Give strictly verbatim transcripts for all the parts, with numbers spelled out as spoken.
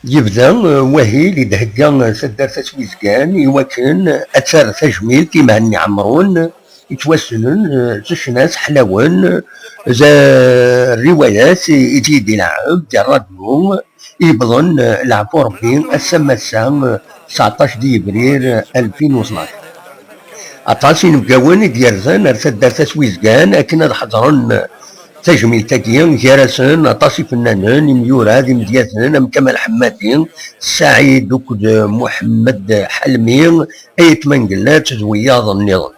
Yebda, eh, wahil i d-thegga, eh, taddart At Wizgan i wakken ad terr tajmilt i Mhenni Ɛemrun, yettwassnen, eh, s ccna-s Ḥlawen, d rriwayat i, i d-ileɛɛeb di rradyu, yewwḍen, eh, leɛfu Rebbi ass-a n wass-a, eh, tseɛṭac di yebrir, eh, alfin u tnac. Aṭas inebgawen i d-yerzan ar taddart At Wizgan akken ad ḥeḍren tajmilt-agi, gar-asen aṭas ifennanen, imyura d imedyaten am Kamal Ḥemmadi, Saɛid akked Muḥemmed Ḥelmi, Ayt Mengellat d wiyaḍ nniḍen.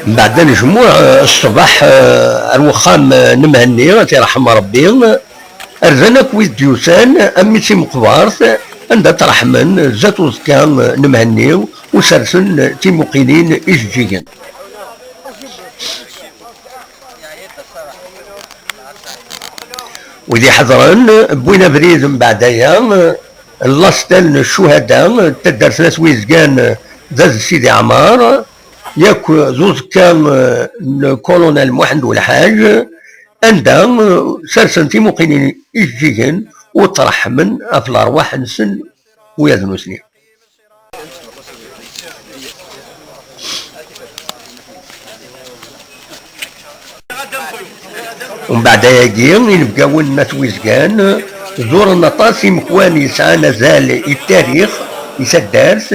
Mbeɛd anejmuɛ, eh, ṣṣbeḥ, eh, ar wexxam, eh, n Mhenni, ad t-iṛḥem Ṛebbi, rdan akk wid d-yusan, am mi d timeqbert, anda ṭṭreḥmen zdat uẓekka, eh, n Mhenni, u sersen timuqinin ijeǧǧigen. Wid iḥedṛen, wwin abrid mbeɛd aya, eh, lastel n ccuhada, eh, taddart n At Wizgan, eh, d At Sidi Ɛmar, yakk d uẓekka, eh, n Colonel Muḥend Ulḥaǧ, anda, eh, sersen timuqinin ijeǧǧigen u ṭṭreḥmen ɣef lerwaḥ-nsen wiyaḍ nutni. Umbeɛd ayagi, inebgawen n At Wizgan zuren aṭas imekwan yesɛan azal i ttarix, i taddart.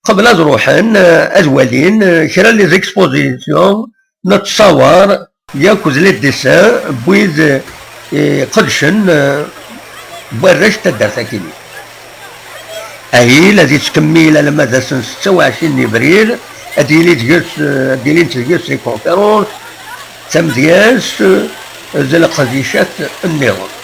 Qbel ad ruḥen, eh, ad walin, eh, kra n les expositions n ttṣawar yakk d les dessins n wid, eh, iqedcen, eh, n warrac n taddart akini. Ahil ad yettkemmil alamma d ass n setta u ɛecrin n yebrir, ad yili deg-s, eh, ad ilint deg-s les conférences, tamedyazt, eh, d leqdicat nniḍen.